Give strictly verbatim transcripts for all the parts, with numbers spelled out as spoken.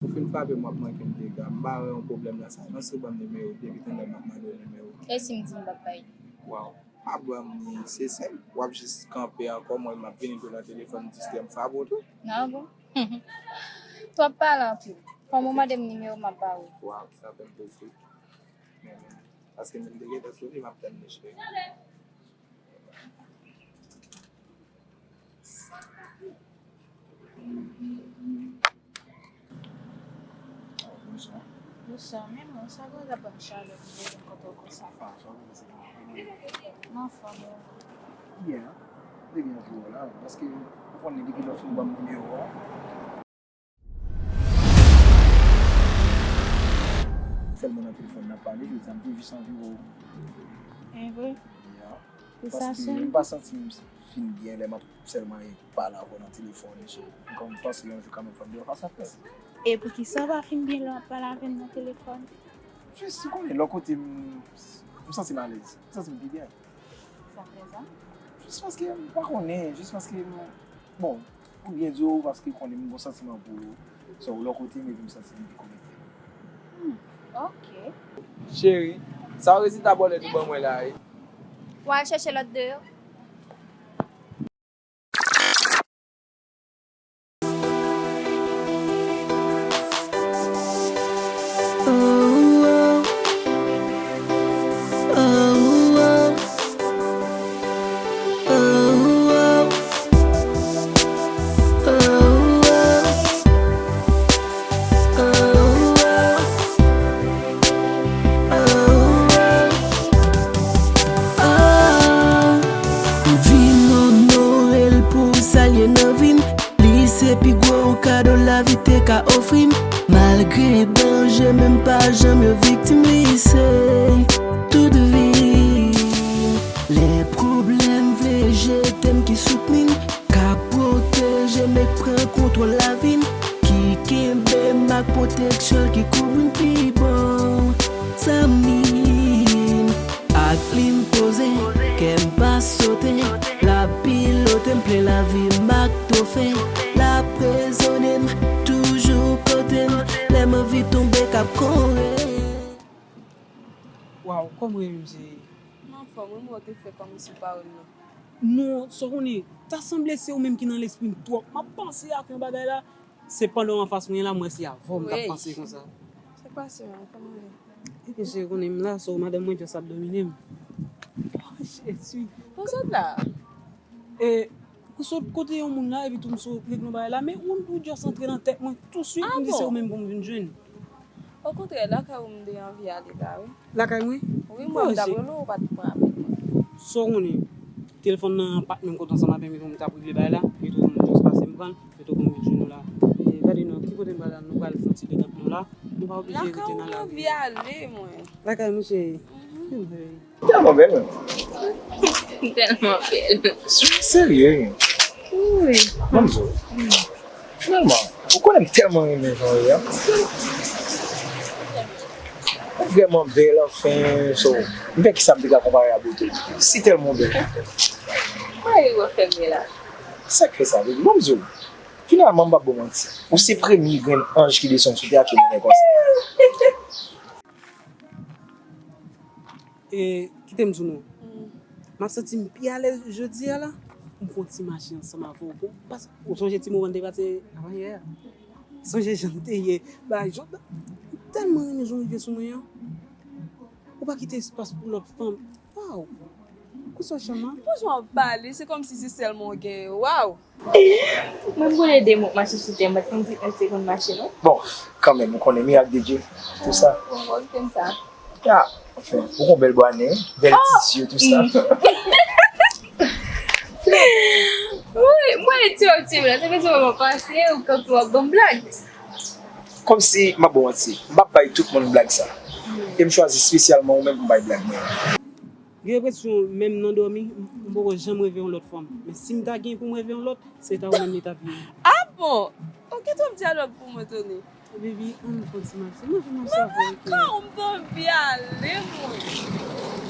Ou fin frape m, w ap manke m dega. M pa wè yon pwoblèm nan sa. Ranse ban m nimewo w, depi tande m ap mande w nimewo w. E si m di m p ap bay li? Waw. Pa ban m li, se senp. W ap jis kanpe ankò, mwen m ap vini tou nan telefòn, distrè m, frape w tou. Ah bon? Twòp pale anpil. Kòm ou mande m nimewo, m ap ba ou. Waw, sa fè m plezi. Men, paske m te gentan sou li, m ap tann li, cheri. Bonswa. Bonswa, men mwen, sa gwo la bann chalè pou mwen kontan konsa. Ah, sa vle di se konsa. Mwen anfòm, wi. Yeah. Li byen vre la, paske ou konnen depi lè w fin ban m nimewo a. Sèlman nan telefòn n ap pale, jodi a m te jis anvi wè w. E vre? Yeah. Pou sa, paske m pa santi m fin byen lè m ap sèlman pale avè w nan telefòn, so, m kòm panse yon jou kanmenm fò m di w fas a fas. E poukisa w pa fin byen lè w ap pale avè m nan telefòn? Jis, ou konnen, lòt kote m, m santi m alèz. M santi m pi byen. Sa fè sa? Jis paske m pa konnen, jis paske m, bon, pou byen di w, paske konnen m gon santiman pou ou. So, lòt kote m, epi m santi m pi konekte. Hmm, ok. Cheri, sa w rezilta bòlèt ou ban mwen la, wi. W al chèche lòt de yo. M vin onore l pou sa l ye nan vi m. Li se pi gwo kado lavi te ka ofri m. Malgre danje, men m pa janm yon viktim, li se tout vi m. Lè pwoblèm vle jete m, ki soutni m, k ap pwoteje m, e k pran kontwòl lavi m, ki kenbe m ak pwoteksyon l, ki kouvri m pi bon. Zanmi m, ak li m poze, kè m pa sote, l ap pilote m, plen lavi m ak twofe, l ap rezone m, toujou kote m, lè m anvi tonbe, k ap kore. Waw, kòman w ye, mesye? M anfòm, wi, mwen te fè kòmsi w pa wè m nan. Non, sa w konnen, ta sanble se ou menm ki nan lespri m twòp. M ap panse ak yon bagay la, se pandan w anfas mwen la, m wè se avè w m t ap panse konsa. Sa k pase menm, kòman w ye? Ebyen, cheri, konnen m la, so madanm mwen just ap domine m. Oh, Jezi. Ou sot la? E, m sot kote yon moun la, epi tou m sot regle yon bagay la, men yon, yon just antre nan tèt mwen touswit, m di se ou menm pou m vin jwenn. Okontrè, lakay ou m te anvi ale la, wi. Lakay mwen? Wi, mwen, m t ap rele w, ou pa t pran apèl mwen. Sa w konnen, telefòn nan pa t menm kote ansanm avè m, epi m t ap regle bagay la, epi tou m just pase m pran l, epi tou m vin jwenn ou la. E, gade non, ki kote m pral la, nou pral fè yon ti detant nou la, nou pa oblije rete nan lari. Lakay ou m anvi ale, mwen. Lakay nou, cheri. Mhm. Tèlman bèl, menm. Tèlman bèl. Serye, wi. Wi. Ban m di w. Finalman, ou konnen m tèlman renmen jan w ye a. Ou vrèman bèl, anfen, so, m fè kisa m te ka konpare a bote w? Si tèlman bèl. Mwen, ou fè m ri la. Sa k fè sa, baby? Ban m di w. Finalman, m p ap ba w manti. Ou se premye grenn anj ki desann sou tè a ke m renmen konsa. E, kite m di w non. Mm. M ap santi m pi alèz jodi a la. Pou m fè yon ti mache ansanm avè w. Pou, paske ou sonje ti moman n te pase avan yè a? Sonje jan n te ye. Bagay, jan, m tèlman renmen jan w rive sou mwen an. Ou pa kite espas pou lòt fanm. Waw! Kousa w chanm an? Franchman, w ap pale, se kòmsi se sèlman w genyen. Waw! Mwen, m konnen de moun k mache sou tè, m pa t konn di anj te konn mache, non. Bon, kanmenm, ou konnen mirak de Dye, tou sa. Bon, bon, kite m sa. Ya, anfen, ou gon bèl bwa nen, bèl ti zye, tou sa. Wi, mwen, ti w ap di m la, se bezwen mwen pase, ou kanpe w ap ban m blag. Kòmsi, m ap ba w manti, m p ap bay tout moun blag sa. E m chwazi espesyalman ou menm pou m bay blag mwen. Gen enpresyon, menm nan dòmi, m poko janm reve yon lòt fanm. Men si m ta gen pou m reve yon lòt, se ta ou menm li t ap ye. Ah bon? Ok, twòp dyalòg pou mwen, Tony. Baby, ann fè yon ti mache. Mwen vin mache avè w, ok? Mwen pa ka, m t anvi ale, mwen.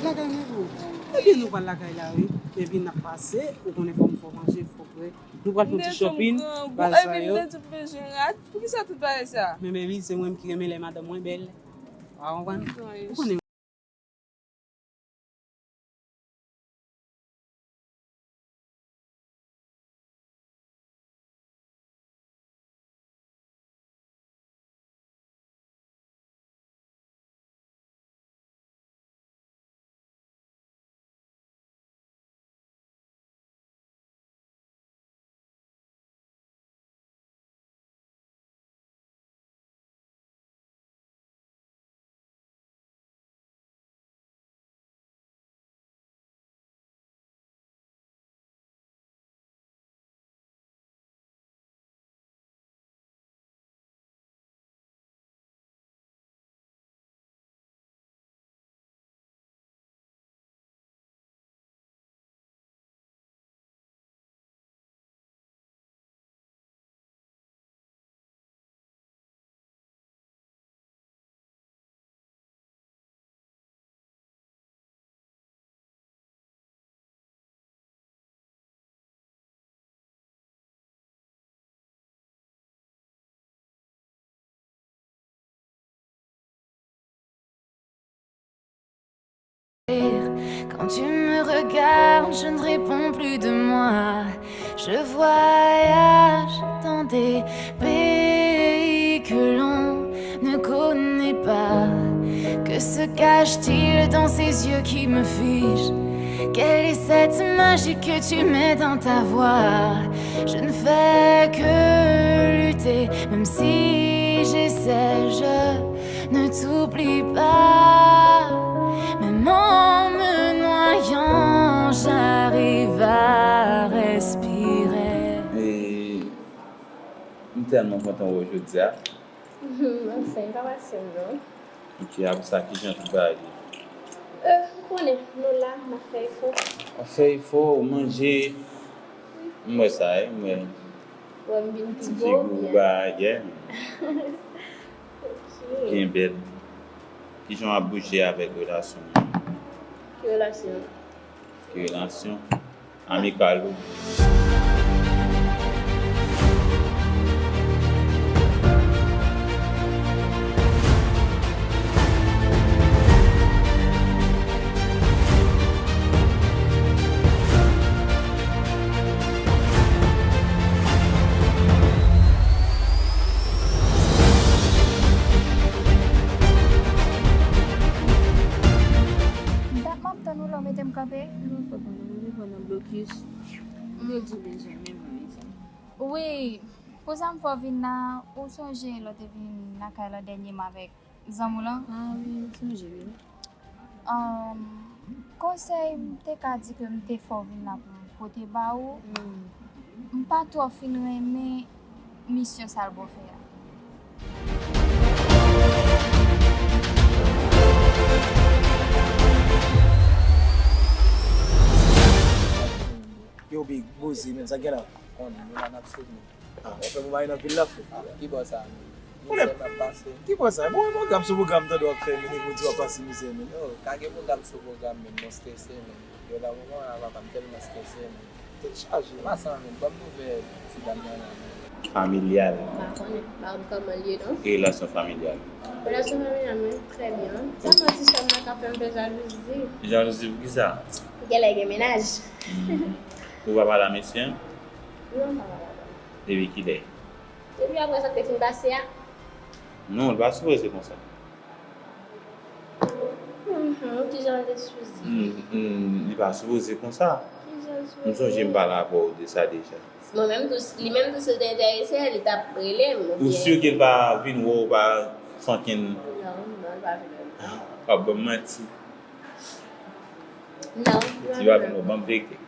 Lakay mwen, bro. Ebyen, nou pral lakay la, wi. Kevin ap pase, ou konnen fò m fè w manje, fò w prè. Nou pral fè yon ti shopping, bagay sa yo. Epi m te di m bezwen rad, poukisa tout bagay sa? Men baby, se mwen ki renmen lè madanm mwen bèl. Ou konprann? Ou konnen. Quand tu me regardes, je ne réponds plus de moi. Je voyage dans des pays que l'on ne connaît pas. Que se cache-t-il dans ces yeux qui me figent? Quelle est cette magie que tu mets dans ta voix? Je ne fais que lutter, même si j'essaie, je ne t'oublie pas. Même en me noyant, j'arrive à respirer. E, m tèlman kontan wè w jodi a. Anfen, pa pase m non. Ok, apre sa, kijan tout bagay ye? Euh, ou konnen, nou la, n ap fè efò. W ap fè efò, ou manje. M wè sa, wi, m wè. Wè m vin pi gwo, figi w byen. Bagay, yeah. Ok. Byen bèl. Kijan w ap bouje avèk relasyon an? Ki relasyon? Ki relasyon? Amikal ou. Dat m ap tann ou la, w mete m kanpe. Non, fò pa non, ou pran nan blokis. M redi bezwen menm mwen, mezanmi. Wi, pou sa m fè w vin la, ou sonje lè w te vin lakay la dènyèman avèk zanmi w lan? Ah wi, m sonje, wi. Ahn, konsèy m te ka di ke m te fè w vin la pou m pote ba ou, m pa twò fin renmen misyon sa l ba w fè a. Yo, Big, Bozi, men sa gen la? Konnen, nou la n ap swiv nou. Ah, w ap fè bon bagay nan vil la, frè. Ah, ki bò sa, men? Mizè n ap pase. Ki bò sa? Bon, pwogram sou pwogram, tande w ap fè, men, nèg ou di w ap pase mizè, men. Yo, ka gen pwogram sou pwogram, men, mwen strese, men. Yo, la, moman, la, papa m tèlman strese, men. Tèt chaje. Pase, men, ban m nouvèl ti dam nan, la, men. Familyal. M pa konnen, m pa konn kòman l ye, non. E relasyon familyal? Relasyon familyal mwen trè byen. Sèlman ti sè m nan ka fè m fè jalouzi. Jalouzi poukisa? Genlè gen mennaj. Hmm. Ou pa pale a mesye an? Non, m pa pale avè l. Depi kilè? Depi apre sa k te fin pase a. Non, li pa sipoze konsa. Mhm, kijan l te sipoze? Hmm, hmm, li pa sipoze konsa. Kijan l sipoze? M sonje m pale avè w de sa deja. Mwen menm tou, li menm tou, si l te enterese, li t ap rele m, oubyen. Ou si ke l pa vin wè w, pa fanken? Non, non, li pa vin wè m. W ap ban m manti. Non, li pa vin wè m. Di w pa vin wè w, ban m verite.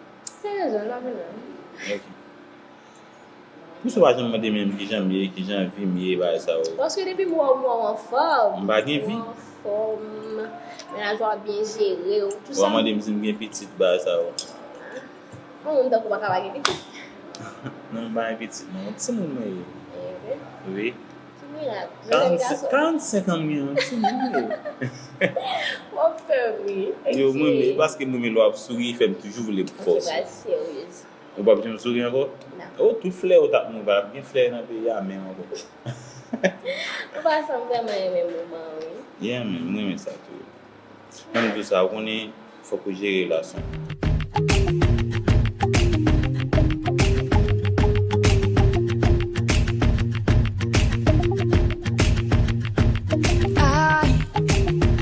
Serye, li pa vin wè m. Ok. Poukisa w pa janm mande menm kijan m ye, kijan vi m ye, bagay sa yo? Paske depi m wè w, m wè w anfòm. M pa gen vi. M wè w anfòm. Mennaj ou ap byen jere w, tou sa. W a mande m si m gen pitit, bagay sa yo. Bon, moun tankou w pa ka pa gen pitit. Non, m pa gen pitit, non. Yon timoun mwen ye. Wi. Karannsenk an m gen an, ti moun. W ap fè ri. Yo, mwen, e paske mwen, lè w ap souri, fè m toujou vle pou fòse. Ou p ap janm souri ankò? Non. Oh, tout flè yo t ap move, ap gen flè nan peyi a menm ankò. Ou pa sanble vrèman renmen moman an, wi. Yeah, men, mwen renmen sa tou. Menm di sa, ou konnen, fòk ou jere relasyon.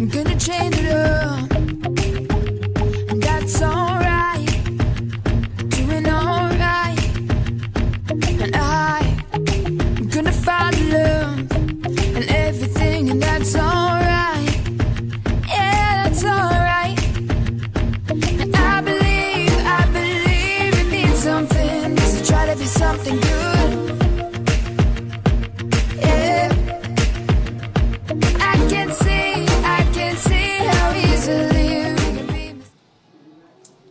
I'm gonna change it up, and that's alright. Doing alright, and I'm gonna find love and everything, and that's alright. Yeah, that's alright. And I believe, I believe it means something just to try to be something good. Yeah. I can see, I can see how easily we can be.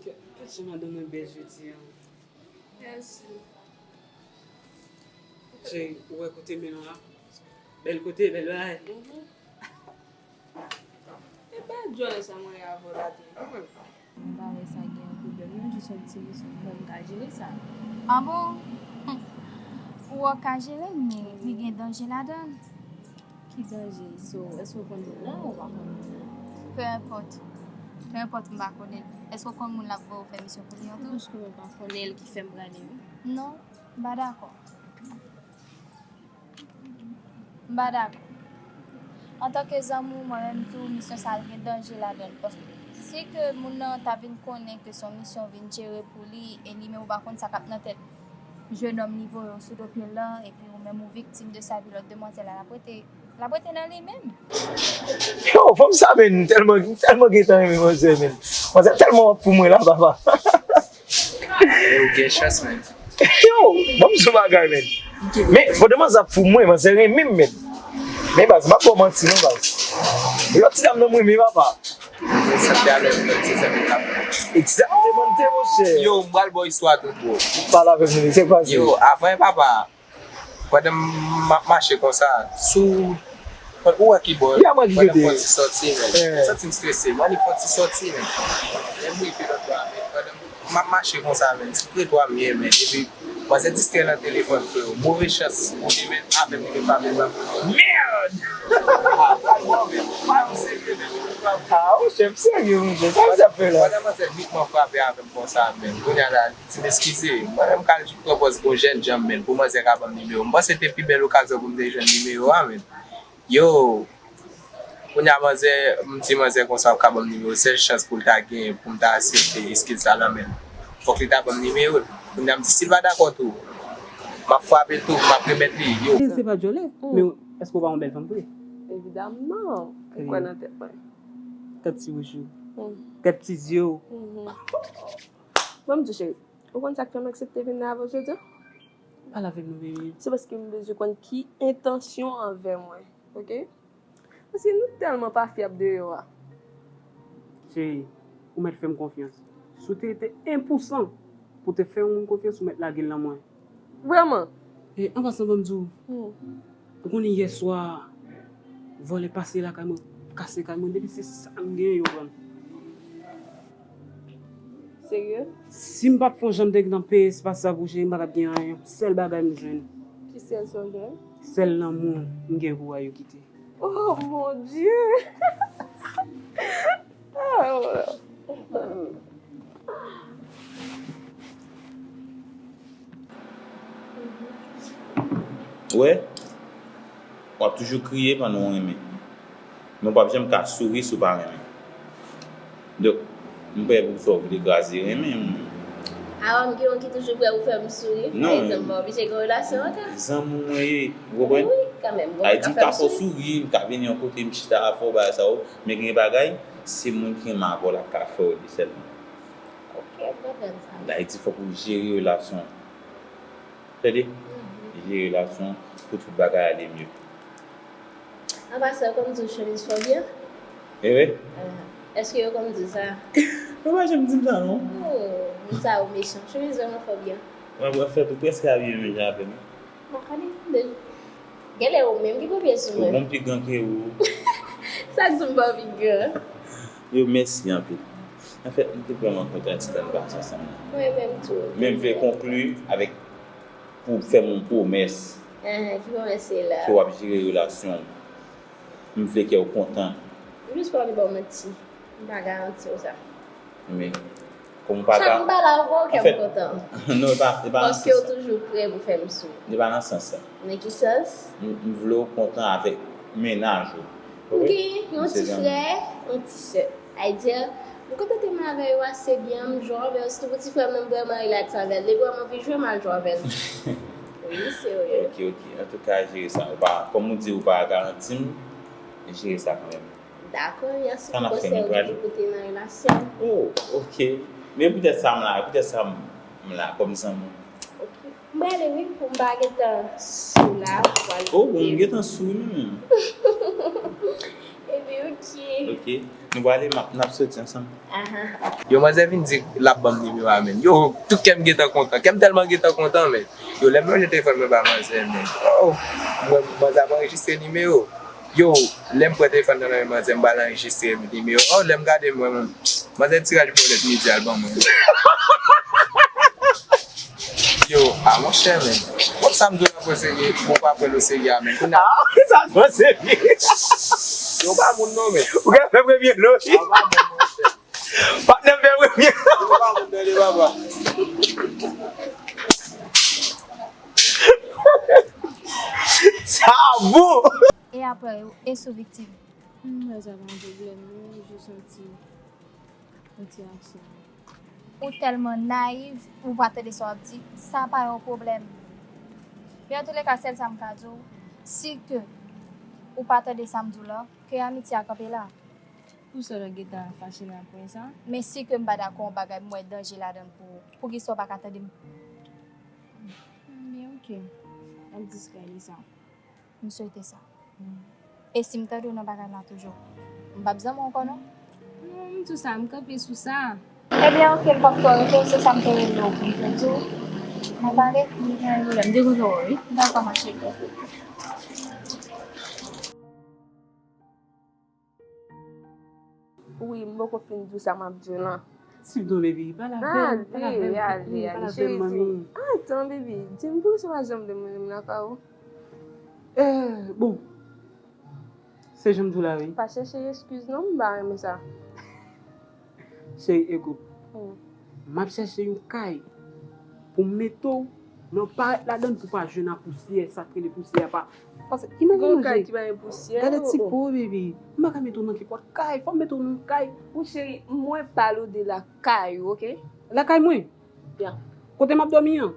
Kèt, kèt jan madanm mwen bèl jodi a. Mèsi. Cheri, ou wè kote men nou la? Bèl kote, bèl bagay. E bèl djòlè sa mwen ye avè w la tou. M pa wè sa gen yon pwoblèm non, jis yon ti misyon, mwen m ka jere sa. Ah bon? Ou wè w ka jere l, men li gen danje ladan l. Ki danje? So, èske w konn moun nan ou pa konn moun nan? Peu importe. Peu importe m pa konnen l. Èske w konn moun l ap voye w fè misyon pou li an tou? Paske mwen pa konnen l ki fè m prale wi. Non, m pa dakò. M pa dakò. Antanke zanmi w, mwen menm tou, misyon sa a gen danje ladan l. Paske si ke moun nan ta vin konnen ke se yon misyon w vin jere pou li, e li menm ou pa konn sa k ap nan tèt jennonm li voye w sou do pye l lan, epi ou menm ou viktim de sa, epi lòt demwazèl la, l ap rete, l ap rete nan li menm. Yo, fanm sa menn, m tèlman, m tèlman gentan renmen manzè menn. Manzè tèlman ap pou mwen la, papa. Ou gen chans, menn. Yo, ban m di w bagay, menn. Men, pandan manzè ap pou mwen, manzè renmen m, menn. Men, baz, m ap ba w manti, non, baz. Lòt ti dam nan, m renmen, papa. Sanble avè m, lòt ti zanmi k ap. Egzakteman, monchè. Yo, m pral ba w istwa tou, bro. Pale avè m, se pa Yo, avan, papa, pandan m ap mache konsa, sou ou wè ki bò, Ya, mwen ki pandan m kote? Fè yon ti sòti, men. Eh. Santi m strese, m annik fè yon ti sòti, men. Lè m rive lòt bò a, men, pandan m ap mache konsa, men, ti tretwa m ye, men. Epi, manzè distrè nan telefòn, freo. Move chans, ou li menm avè m, li menm pa menm nan. Merde! Ah, non, men, pa yon serye, men, pa yon Ah, ou chèf serye, monchè. Sa w ap fè la? Pandan manzè vitman frape avè m konsa, men. Kounye a la, li di m eskize. Mwen menm, m ka al pran pòz yon jèn janm, men, pou manzè ka ban m nimewo. M panse se te pi bèl okazyon pou m te jwenn nimewo a, men. Yo, kounye a manzè, m di manzè konsa, ou ka ban m nimewo, sèl chans pou l ta genyen pou m ta aksepte eskiz sa lan men l. Fòk li ta ban m nimewo l. Kounye a m di, si l pa dakò tou, m ap frape l tou, m ap remèt li. Yo. Se pa djòlè, men èske w pa yon bèl fanm vre? Evidamman, ou kwè nan tèt mwen. Tèt ti wouj ou. Tèt ti zye w. Bon, m di cheri, ou konn sa k fè m aksepte vin la avè w jodi a? Pale avè m non, baby. Se paske m bezwen konn ki entansyon anvè mwen, oke? Paske nou tèlman pa fyab deyò a. Cheri, ou mèt fè m konfyans. Si w te rete en pou san pou te fè yon moun konfyans, ou mèt lage l nan mwen. Vrèman? E an pasan, ban m di w, ou konnen yè swa, vòlè pase lakay mwen, kase kay mwen, depi se sa m genyen, yo pran l. Serye? Si m pa t fè yon jan m te gentan peye espas sa pou cheri, m pa t ap gen anyen. Sèl bagay m jwenn. Ki sèl sa w jwenn? Sèl lanmou m gen pou w a yo kite. Oh mon Dieu! Oh. Ou wè, w ap toujou kriye pandan w renmen. Men w p ap janm ka souri si w pa renmen. Donk, m prè pou sa w vle kraze renmen m. Awa m gen yon ki toujou prè pou fè m souri. Pa egzanp, mwen oblije gen relasyon ankò. Zanmi w mwen ye, ou konprann? Wi, kanmenm. Ayiti m ka fè w souri, m ka vini yon kote, m chita avè w, bagay sa yo. Men gen bagay, se moun ki renmen avè w la k ka fè w li sèlman. Ok, m konprann sa. Ayiti fòk ou jere relasyon. Tande? Jere relasyon pou tout bagay ale mye. An pasan, yo konn di w chemiz fò byen? E wi. Èske yo konn di w sa? Yo pa janm di m sa non. Oh, moun sa yo mechan. Chemiz vrèman fò byen. Mwen wè fèt ou prèske abiye menm jan avè m. Mwen konnen tande. Genlè ou menm ki pran pye sou mwen. Ou bon pi gran ke ou. Sa k di m pa pi gran? Yo, mèsi anpil. Anfèt, m te vrèman kontan ti tan n pase ansanm nan. Mwen menm tou. Men m vle konkli avèk, pou fè m yon pwomès. Ahan, ki pwomès se la? Ke w ap jere relasyon w. M vle ke w kontan. M jis pa anvi ba w manti. M pa garanti w sa. Men, kòm ou pa ka. Chak m pale avè w, kè m kontan. Non, e pa, e pa nan sans sa. Paske w toujou prè pou fè m souri. E pa nan sans sa. Nan ki sans? M, m vle w kontan avèk mennaj ou. M gen yon ti frè, yon ti sè. Ayiti, m kontante m avè yo ase byen, m jwe avè yo, sitou pou ti frè m nan, m vrèman rilaks avè l. Depi m anvi jwe, m al jwe avè l. Wi, serye. Ok, ok. Antouka, jere sa. Ou pa, kòm ou di, ou pa garanti m, jere sa kanmenm. Dakò, mèsi pou konsèy ou toujou pote nan relasyon. Oh, ok. Men poutèt sa m la, poutèt sa m la, kòm zanmi. Ok. M prale wi, pou m pa gentan sou la, pou pral kite. Oh, bon, m gentan sou wi menm. Ebyen, ok. Ok. Nou prale, n ap soti ansanm. Ahan. Yo, manzè vin di l ap ban m nimewo a, menn. Yo, tout kè m gentan kontan. Kè m tèlman gentan kontan, menn. Yo, lè m lonje telefòn mwen ba manzè, menn. Oh, mwen, manzè ap anrejistre nimewo. Yo, lè m pran telefòn nan nan men manzè, m pral anrejistre nimewo. Oh, lè m gade mwen, manzè tiraj bolèt midi a l ban mwen. Yo, a monchè, menn. Bon, sa m di w la, pran serye, bon, pa pran l oserye a, menn. Kounye a, sa twò serye. Yo, pa moun non, menn. Ou ka fè premye lo, wi. Patnè m fè premye. Yo, pa moun non, li papa. Sa bon. E apre yo, e sou viktim. M wè sa pa yon pwoblèm non, jis yon ti, yon ti aksyon. Ou tèlman nayiv, ou pa tande sa w ap di, sa pa yon pwoblèm. Men antouleka, sèl sa m ka di w, si ke ou pa tande sa m di w la, ke amitye a kanpe la. Poukisa w gentan fache nan pwen sa? Men si ke m pa dakò yon bagay, m wè danje ladan l pou ou, poukisa w pa ka tande m? Men ok, n ap diskite sa. M swete sa. E si m tande w nan bagay la toujou, m p ap zanmi w ankò non. Non, m di w sa, m kanpe sou sa. Ebyen, ok, m p ap twò rete w, se sa m te rele w pou m te di w. N a pale? M te kontan wè w, wi. Dakò, ma chérie. Wi, m poko fin di w sa m ap di w lan. Sivdon baby, pale avè m, pale avè m, pale avè m, pale avè m, manmi. Antan baby, di m poukisa w pa janm vle mwen menm lakay ou? Eh, bon. Se jan m di w la wi. Pa chèche eskiz non, m pa renmen sa. Cheri, ekout. M ap chèche yon kay pou m mete w, men w pa ret ladan l pou w pa jwenn a pousyè, sa k rele pousyè a pa. Paske imajine w, gade ti po baby, m pa ka mete w nan kenpòt kay, fò m mete w nan yon kay. Bon cheri, mwen pale w de lakay ou, oke? Lakay mwen? Ya. Kote m ap dòmi an?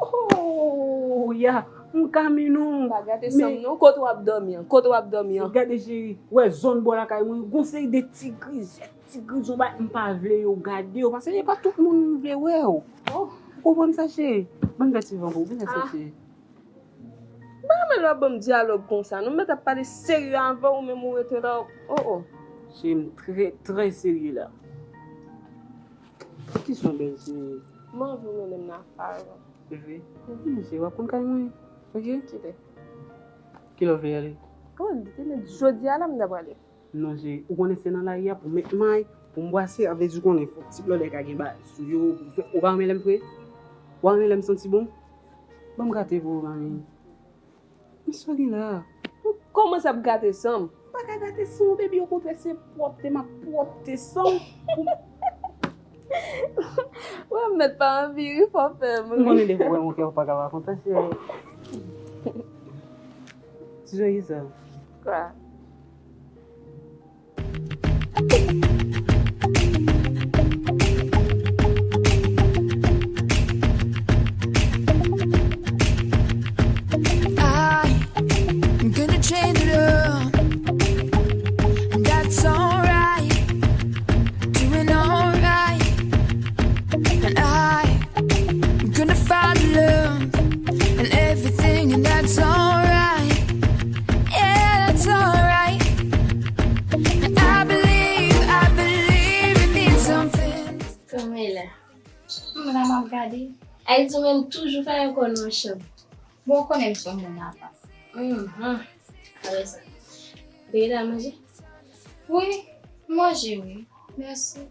Oh, ya, m ka mennen w. Pa gate san m non, kote w ap dòmi an? Kote w ap dòmi an? Gade cheri, w wè zòn bò lakay mwen, gon seri de ti grizèt. Ti grizon bay, m pa vle yo gade w, paske e pa tout moun m vle wè w. Ou konprann sa, cheri? Ban m fè ti van pou ou, vin fè sa, cheri. M pa renmen lè w ap ban m dyalòg konsa, non. M mèt ap pale serye avè w, ou menm ou rete la, oh, oh. Cheri, m trè, trè serye la. Kisa w bèl, cheri? M anvi w mennen m nan kay ou. Vre? Vini, cheri, w ap konn kay mwen, oke? Kilè? Kilè w vle ale? Bon, li te met jodi a la, m ta prale. Non, cheri, ou konnen se nan lari a pou m met may, pou m bwase, sa vle di ou konnen fòk ti blòdè ka gen bagay sou yo, pou fè, ou pa renmen lè m fre? Ou pa renmen lè m santi bon? Ban m gate pou ou, manmi. Men sa w gen la? Ou kòmanse ap gate san m. M pa ka gate san w, baby, okontrè, se pwòpte m ap pwòpte san w pou m. Wè, m mèt pa anvi ri, fò w fè m ri. M konnen depi w wè m, ou kè w pa ka pa kontan, cheri. Ti Joyisa. Kwa? I'm gonna change it up, and that's alright. Doing alright, and I I'm gonna find love and everything, and that's alright. Yeah, that's alright. And I believe, I believe it means something. Kòman e la? M la m ap gade. Ayiti, ou menm toujou fè yon kò nan chanm. Bon, ou konnen m se yon moun apa. Mhm. Apre sa. Ou te gentan manje? Wi, m manje wi. Mèsi.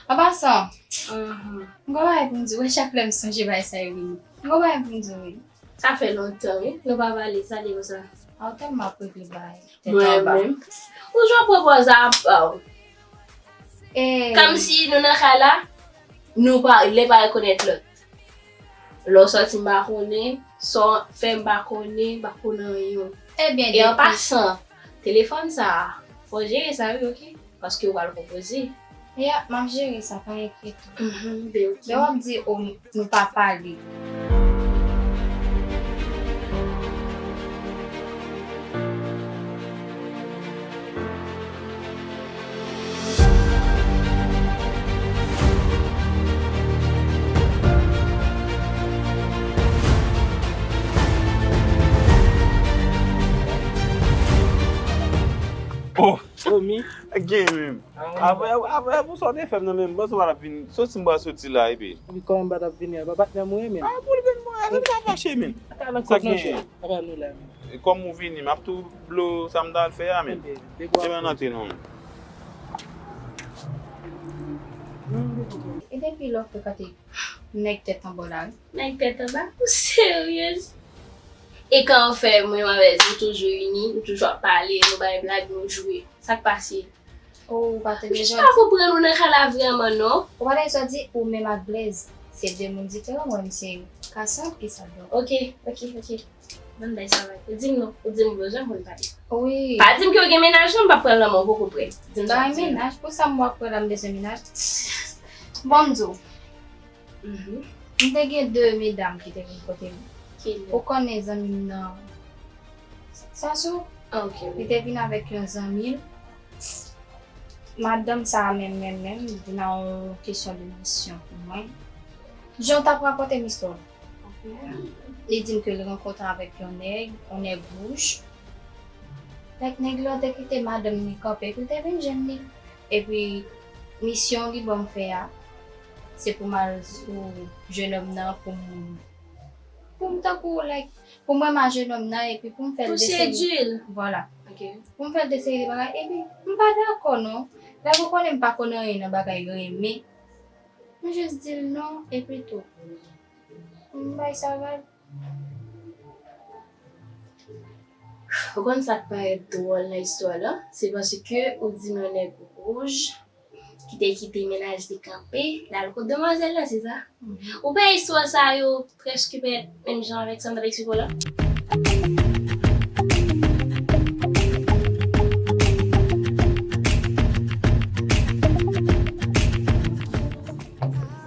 An pasan, mhm, m gon bagay pou m di w, wè chak lè m sonje bagay sa yo vini. M gon bagay pou m di w wi. Sa fè lontan wi, nou pa pale, sa di konsa. A w tèlman ap regle bagay. Tèt anba. Mwen menm. Ou jwenn pwopòz a pa w. Kòmsi nou nan kay la, nou pa, len pa rekonèt lòt. Lè w sòti m pa konnen, sa w fè m pa konnen, m pa konnen anyen. Ebyen, e an pasan, telefòn sa a, fò w jere sa wi, oke? Paske w pral konpoze. Ya, m ap jere sa, pa enkyete w. Mhm, ben oke. Lè w ap di, o, nou pa pale. Oh! Oh, mi? Gen menm. Ah. Apre, apre, apre sa w te fè m nan menm, panse w pa t ap vin. Soti m pral soti la, epi. Epi kòman m pa t ap vini a? Pa patnè m ou ye, men. Ah, pou l vin mwen, sa fache, men. Sa gen. Apa nou la, men. E kòm ou vini, m ap tou blow sa m t al fè a, men. Ebyen, depi w ap. Ebyen, n antre non, men. E depi lè w frekante nèg tèt anba la, wi. Nèg tèt anba? Ou seryez? E kan w fè mwen avè nou toujou ini, nou toujou ap pale, nou bay blag, nou jwe. Sa k pase? Oh, ou pa te bezwen di. M pa konprann ou nan kay la vrèman, non. Ou pa te bezwen di ou menm ak Blaise. Se de moun diferan, mwen, m se Cassandre ki sa donk. Ok, ok, ok. Ban m bay sa vag. Ou di m non, ou di m ou bezwen pou n pale. Wi. Pa di m ke w gen mennaj non, m p ap pran lanmò, ou poko prè. Di m sa. Bay mennaj, pou sa m w ap pran la, m bezwen mennaj. Bon, m di w. Mhm. M te gen de medam ki te vin kote m. Kilè? Ou konnen zanmi m nan Sasou? Ah, ok, wi. Li te vin avèk yon zanmi l. Madanm sa a menm, menm, menm, li te nan yon kesyon de misyon pou mwen. Jan w t ap rakonte m istwa. Ok. Li di m ke li rankontre avèk yon nèg, yon nèg wouj. Like, nèg lan te kite madanm li kanpe, epi li te vin jwenn li. Epi, misyon li ban m fè a, se pou m al sou jennonm nan pou m, pou m tankou, like, pou m wè ma jennonm nan, epi pou m fè l de seri. Pou sedui l. Vwala. Ok. Pou m fè l de seri de bagay, epi m pa dakò non. Like, ou konnen m pa konn anyen nan bagay renmen. M jis di l non, epi tou. M bay sa vag. Ou konn sa k parèt dwòl nan istwa la? Se paske ou di m yon nèg wouj ki te kite mennaj li kanpe, l al kot demwazèl la, se sa? Mhm. Ou pè istwa sa yo prèske pè menm jan avèk sa m t ap eksplike w la?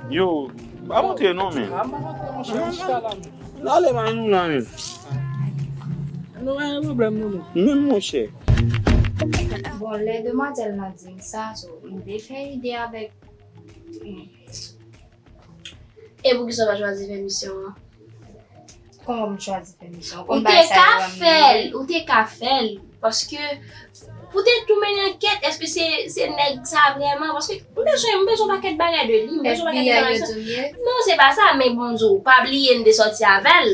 Yo, pa montre non, men. A, m pa montre, monchè, m chita la, men. N ale bay nou la menm. Nou pa gen pwoblèm nou menm. Menm monchè. Bon, lè demwazèl lan di m sa, so, m te fè ide avèk. E poukisa w pa chwazi fè misyon an? Kòman pou m chwazi fè misyon? Ou te ka fè l, ou te ka fè l. Paske, poutèt ou mennen ankèt, èske se, se nèg sa vrèman? Paske, m bezwen, m bezwen yon pakèt bagay de li, m bezwen yon pakèt enfòmasyon. F B I yo di w ye? Non, se pa sa, men bon, m di w, pa bliye m te sòti avè l.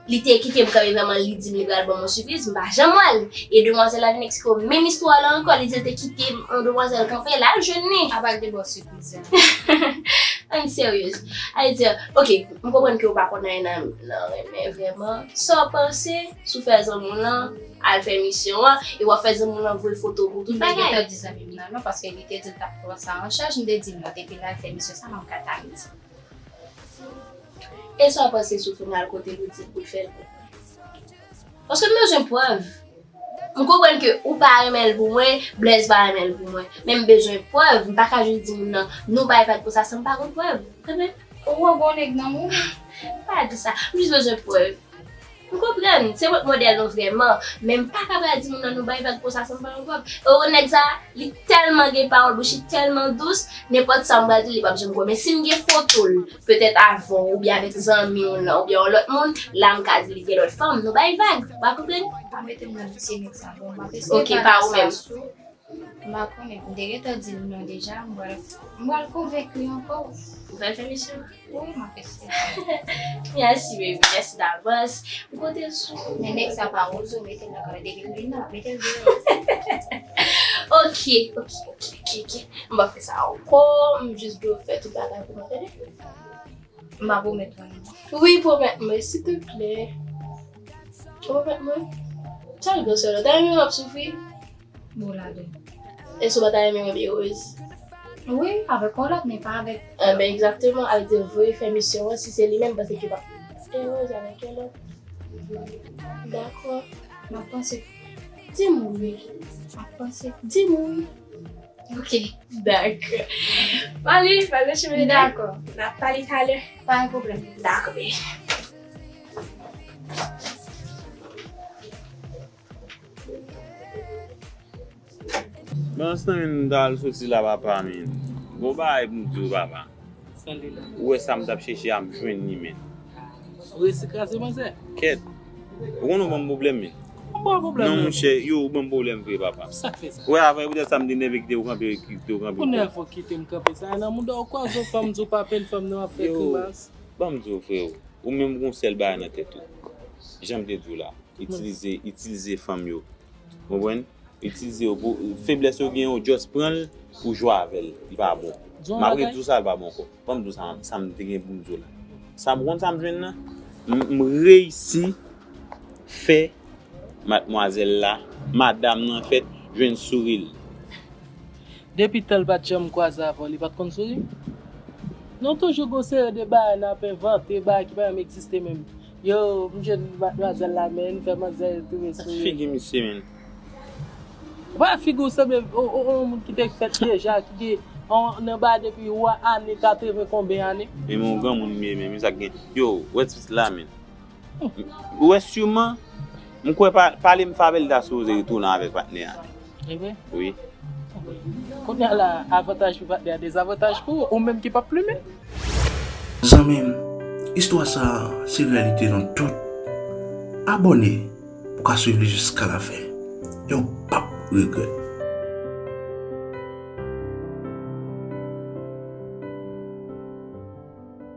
Li te kite m kanpe vrèman, li di m li pral ban m yon sipriz, m pa janm wè l. E demwazèl la vin eksplike w menm istwa la ankò, li di l te kite yon demwazèl kanpe, l al jwenn li. Apa l te ba w sipriz la? Ann seryez. Ayiti, ok, m konprann ke w pa konn anyen nan, nan renmen vrèman. Sa w panse sou fè zanmi w lan al fè misyon an, e w ap fè zanmi w lan voye foto pou tout bagay? M te gentan di zanmi m nan non, paske li te di l t ap pran sa an chaj, m te di l non, depi l al fè misyon sa, m ap gade Ayiti. E sa w panse sou fè m al kote l ou di l pou l fè l pou mwen? Paske m bezwen prèv. M konprann ke ou pa renmen l pou mwen, Blaise pa renmen l pou mwen. Men m bezwen prèv. M pa ka jis di moun nan, nou bay vag konsa san m pa konn prèv. Konprann? Ou wè gon nèg nan moun? M pa di sa. M jis bezwen prèv. M konprann. Se mwen k modèl nou vrèman. Men m pa ka pral di moun nan nou bay vag konsa san m pa konn prèv. E ou wè nèg sa, li tèlman gen pawòl bouch, li tèlman dous, nenpòt sa m pral di l, li p ap janm kwè. Men si m gen foto l, petèt avan w, oubyen avèk zanmi w lan, oubyen yon lòt moun, la m ka di li gen lòt fanm, nou bay vag. Ou pa konprann? Pa mete m nan dosye nèg sa, bon, m ap eseye pale ak Sasou. Ok, pa ou menm. M pa konnen, m te gentan di l non deja, m pral, m pral konvenk li ankò. Ou pral fè misyon? Wi, m ap eseye. Mèsi, baby, mèsi davans. M konte sou ou. Men nèg sa pa wozo, mete l nan kay, depi l vin nan, mete l deyò. Ok, ok, ok, ok, ok. M pa fè sa ankò, m jis dwe fè tout bagay pou mwen, tande? M pa pwomèt mwen non. Wi, pwomèt mwen, silteplè. Pwomèt mwen. Sa l gen sè la? Ta renmen w ap soufri? Bon, ladan. Èske w pa ta renmen wè m erez? Wi, avèk yon lòt, men pa avèk. Enben, egzakteman, al di l voye fè misyon an, si se li menm, paske w p ap erez avèk yon lòt. Dakò. M ap panse. Di m wi. M ap panse. Di m wi. Ok. Dakò. Mali, pale chimè. Dakò. N ap pale talè. Pa gen pwoblèm. Dakò, baby. Pandan se tan, men, m ta al soti la, papa, men. Gon bagay pou m di w, papa. Ou wè sa m t ap chèche a, m jwenn li, men. Ou resi kraze manzè? Kèt. Ou konnen w ban m pwoblèm, men. Ou ban pwoblèm, non, men. Monchè, yo, ou ban m pwoblèm vre, papa. Sa k fè sa? Ou wè, avan, e poutèt sa m te nève kite w kanpe, kite w kanpe. Pou nève w kite m kanpe sa, nan mouda w kwaze yon fanm di w pa pale, fanm nan ap fè grimas. Yo, ban m di w, frè, ou menm gon sèl bagay nan tèt ou. Jan m te di w la, itilize, itilize fanm yo. Konprann? Itilize yo pou feblès yo gen, yo just pran l pou jwe avè l. Li pa bon. M ap redi w sa, li pa bon ankò. Ban m di w sa, sa m te gen pou m di w la. Sa m konn sa m jwenn nan, m, m reyisi fè madmwazèl la, madanm nan fèt jwenn souri l. Depi tan l pa t janm kwaze avè w, li pa t konn souri? Nou toujou gon seri de bagay n ap envante, bagay ki pa janm egziste menm. Yo, m jwenn madmwazèl la, men, fè manzè tounen souri. Figi misye, men. Ou pa figi w sanble yon, yon, yon moun ki te fèt deja, ki gen yon, nan bagay depi ane katreven konben ane. Men yon granmoun m ye, men, men sa k gen. Yo, ou wè ti pitit la, men. Ou wè siman, m kwè pa, pale m favè l ta sipoze retounen avèk patnè a. Li vre? Wi. Kounye a la, avantaj pou patnè a, dezavantaj pou ou, ou menm ki p ap plimen. Zanmi m, istwa sa a se reyalite nou tout. Abòne pou w ka swiv li jiska lafen. E w p ap regrèt.